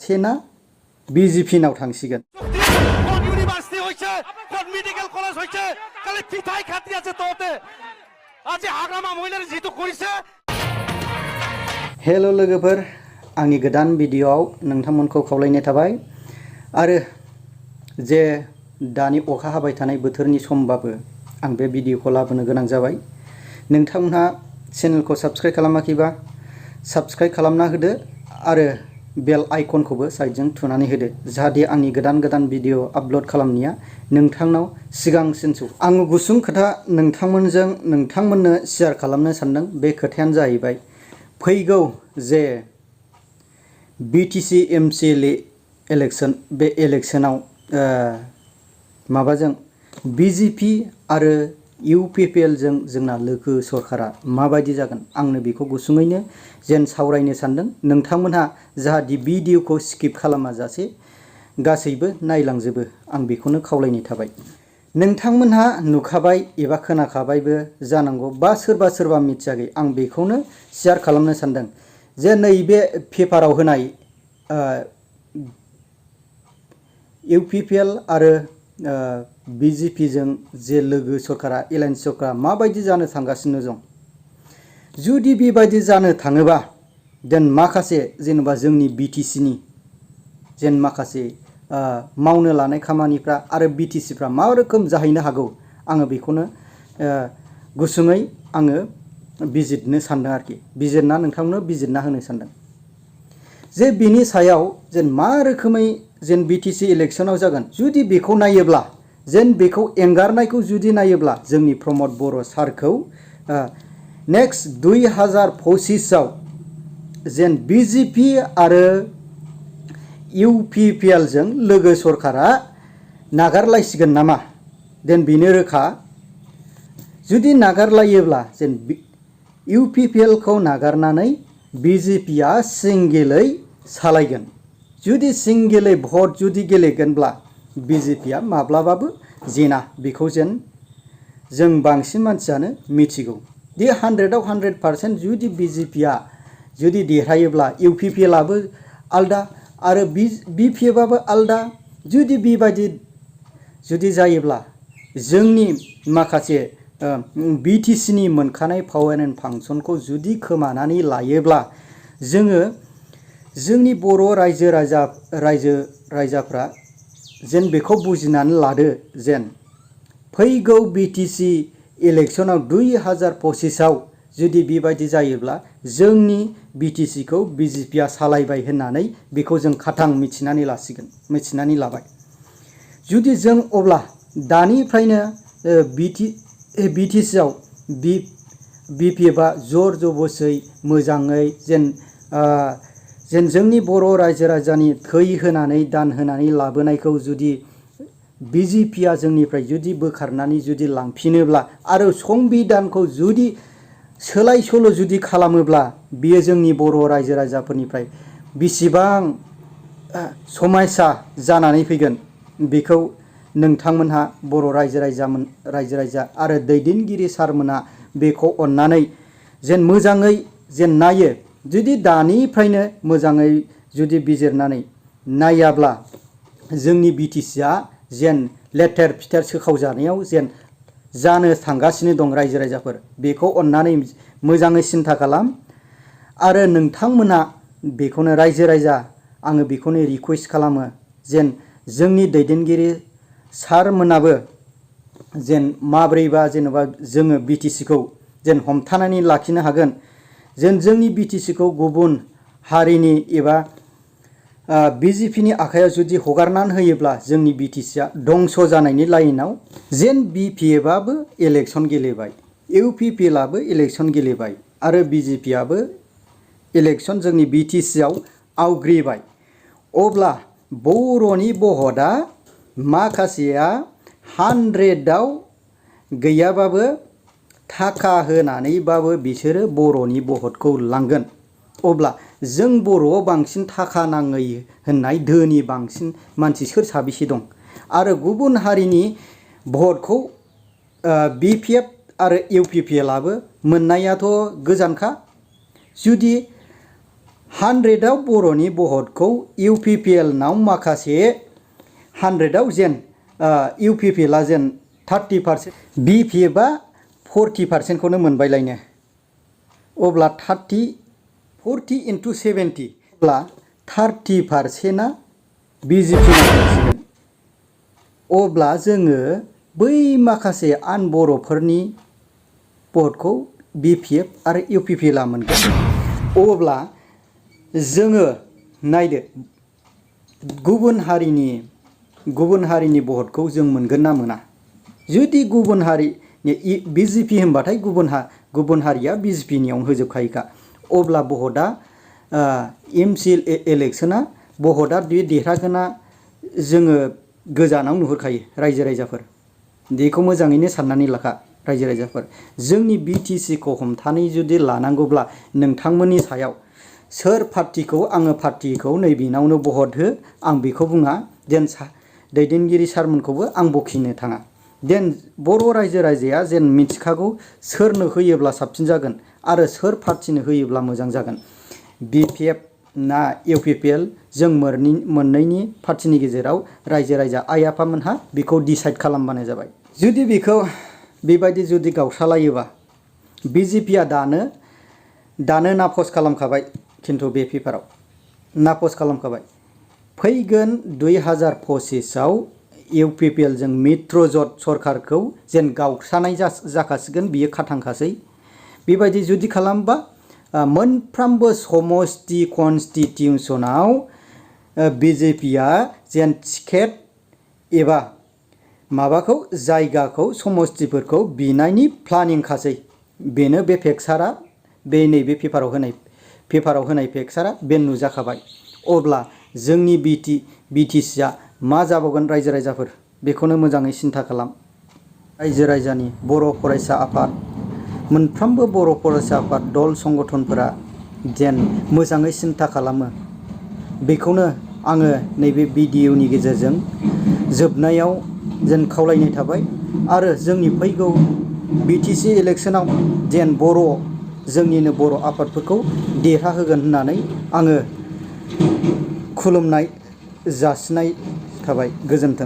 सेना BJP नाव थांसिगोन। हेलो लोगोफोर, आंनि गोदान भिडिअआव नोंथांमोनखौ खावलायनाय थाबाय। आरो जे दानि अखा हाबाय थानाय बोथोरनि समबाबो आं बे भिडिअखौ लाबोनो गोनां जाबाय। नोंथांमोनहा चेनेलखौ साबस्क्राइब खालामाखैबा साबस्क्राइब खालामना होदो आरो बेल आइकनखौबो साइडजों थुनानै होदो, जाहाथे आंनि गोदान गोदान भिडिअ आपल'ड खालामनाया नोंथांनाव सिगांसिन सौ। आं गुसुं खोथा नोंथांमोननो शेयार खालामनो सानदों। बे खोथायानो जाहैबाय फैगौ जे BTC MCLA इलेक्शन, बे इलेक्शनाव माबाजों BJP आरो UPPL जों जोंना लोगो सरकारा माबायदि जागोन, आंनो बेखौ गुसुङैनो जेन सावरायनो सानदों। नोंथांमोनहा जाहाथे भिडिअखौ स्किप खालामाजासे गासैबो नायलांजोबो, आं बेखौनो खावलायनाय थाबाय। नोंथांमोनहा नुखाबाय एबा खोनाखाबायबो जानांगौ, बा सोरबा मिथियाखै। आं बेखौनो शेयार खालामनो सानदों जे नैबे पेपाराव होनाय UPPL आरो BJP जों जे लोगो सरकारा एलायन्स सरकारा माबायदि जानो थांगासिनो दं। जुदि बेबायदि जानो थाङोबा देन माखासे जेनेबा जोंनि BTC नि जेन माखासे मावनो लानाय खामानिफ्रा आरो BTCफ्रा मा रोखोम जाहैनो हागौ, आङो बेखौनो गुसुङै आङो बिजिरनो सानदों आरोखि। बिजिरना नोंथांनो बिजिरना होनो सानदों जे बिनि सायाव जेन मा रोखोमै जेन BTC इलेक्शनाव जागोन। जुदि बेखौ नायोब्ला, जेन बेखौ एंगारनायखौ जुदि नायोब्ला, जोंनि प्रमद बर' सारखौ नेक्स्ट 2025आव जेन BJP आरो UPPL जों लोगो सरकारा नागारलायसिगोन नामा, देन बेनो रोखा। जुदि नागारलायोब्ला जेन UPPL खौ नागारनानै BJPआ सिंगेलै सालायगोन। जुदि सिंगेलै भट जुदि गेलेगोनब्ला BJPआ माब्लाबाबो जेना, बेखौ जेन जों बांसिन मानसियानो मिथिगौ। दि 100आव 100% जुदि BJPआ जुदि देरहायोब्ला UPPLआबो आलदा आरो BPFआबो आलदा। जुदि बेबायदि जुदि जायोब्ला जोंनि माखासे BTC नि मोनखानाय पावार एन्ड फांसनखौ जुदि खोमानानै लायोब्ला जोङो जोंनि बर' रायजोफ्रा जेन बेखौ बुजिनानै लादो, जेन फैगौ BTC इलेक्शनाव 2025आव जुदि बेबायदि जायोब्ला जोंनि BTCखौ BJPआ सालायबाय होननानै बेखौ जों खाथां मिथिनानै लाबाय। जुदि जों अब्ला दानिफ्रायनो BTCआव BPFआ जर जबसै मोजाङै जेन जोंनि बर' रायजोनि थै होनानै दान होनानै लाबोनायखौ जुदि BJPआ जोंनिफ्राय जुदि बोखारनानै जुदि लांफिनोब्ला आरो संबिधानखौ जुदि सोलाय सोल' जुदि खालामोब्ला बियो जोंनि बर' रायजोफोरनिफ्राय बेसेबां समायसा जानानै फैगोन, बेखौ नोंथांमोनहा बर' रायजो आरो दैदेनगिरि सारमोना बेखौ अननानै जेन मोजाङै जेन नायो। जुदि दानिफ्रायनो मोजाङै जुदि बिजिरनानै नायाब्ला जोंनि BTCआ जेन लेथेर फिथेर सोखावजानायाव जेन जानो थांगासिनो दं। रायजोफोर बेखौ अननानै मोजाङै सिन्था खालाम। आरो नोंथांमोना बेखौनो रायजो आङो बेखौनो रिकुवेस्ट खालामो, जेन जोंनि दैदेनगिरि सारमोनाबो जेन माब्रैबा जेनेबा जोङो BTCखौ जेन हमथानानै लाखिनो हागोन। जेन जोंनि BTCखौ गुबुन हारिनि एबा BJPनि आखायाव जुदि हगारनानै होयोब्ला जोंनि BTCआ दंस' जानायनि लाइनाव। जेन BPFआबो इलेक्शन गेलेबाय, UPPLआबो इलेक्शन गेलेबाय आरो BJPआबो इलेक्शन जोंनि BTCआव आवग्रिबाय। अब्ला बर'नि भटआ माखासेया 100आव गैयाबाबो थाखा होनानैबाबो बिसोरो बर'नि भटखौ लांगोन। अब्ला जों बर'आव बांसिन थाखा नाङै होननाय धोनि बांसिन मानसि सोर साबेसे दं? आरो गुबुन हारिनि भटखौ BPF आरो UPPLआबो मोननायाथ' गोजानखा। जुदि 100आव बर'नि भटखौ UPPL नाव माखासे 100आव जेन UPPL आ जेन 30%, BPF आ 40% खौनो मोनबायलायनो। अब्ला 40 into 70 अब्ला 30% आ BJP नांसिगोन। अब्ला जोङो बै माखासे आन बर'फोरनि भटखौ BPF आरो UPPL आ मोनगोन। अब्ला जोङो नायदो गुबुन हारिनि भटखौ जों मोनगोन ना मोना। जुदि गुबुन हारिनि BJP होनबाथाय गुबुन हारिया BJP नियावनो होजोबखायोखा। अब्ला भटआ MC इलेक्शना भटआ देरहागोना जोङो गोजानाव नुहुरखायो रायजो राजाफोर। बेखौ मोजाङैनो साननानै लाखा रायजो राजाफोर। जोंनि BTC खौ हमथानानै जुदि लानांगौब्ला नोंथांमोननि सायाव सोर पार्टिखौ आङो पार्टिखौ नैबेनावनो भट हो आं बेखौ बुङा। जेन दैदेनगिरि सारमोनखौबो आं बखिनो थाङा। जेन बर' रायजो राजाया जेन मिथिखागौ सोरनो होयोब्ला साबसिन जागोन आरो सोर पार्टिनो होयोब्ला मोजां जागोन। BPF ना UPPL जों मोननैनि पार्टिनि गेजेराव रायजो राजा आइ आफामोनहा बेखौ डिसाइड खालामबानो जाबाय। जुदि बेखौ बेबायदि जुदि गावस्रालायोबा BJP आ दानो नापस खालामखाबाय। खिन्थु बे पेपाराव नापस खालामखाबाय। फैगोन 2025 आव UPPL जों मित्रजोट सरकारखौ जेन गावस्रानाय जाखासिगोन बियो खाथांखासै। बेबायदि जुदि खालामबा मोनफ्रोमबो समस्ति कन्स्टिटिउसनाव BJP आ जेन टिकेट एबा माबाखौ जायगाखौ समस्तिफोरखौ बिनायनि प्लानिं खासै। बेनो बे पेक्सारा बे नैबे पेपाराव होनाय पेक्सारा बे नुजाखाबाय। अब्ला जोंनि BTC आ मा जाबावगोन रायजो राजाफोर बेखौनो मोजाङै सिन्था खालाम। रायजो राजानि बर' फरायसा आफाद मोनफ्रोमबो बर' फरायसा आफाद दल संगठनफोरा जेन मोजाङै सिन्था खालामो बेखौनो आङो नैबे भिडिअनि गेजेरजों जोबनायाव जेन खावलायनाय थाबाय। आरो जोंनि फैगौ BTC इलेक्शनाव जेन जोंनिनो बर' आफादफोरखौ देरहाहोगोन होननानै आङो खुलुमनाय जासिनाय थाबाय। गोजोन्थों।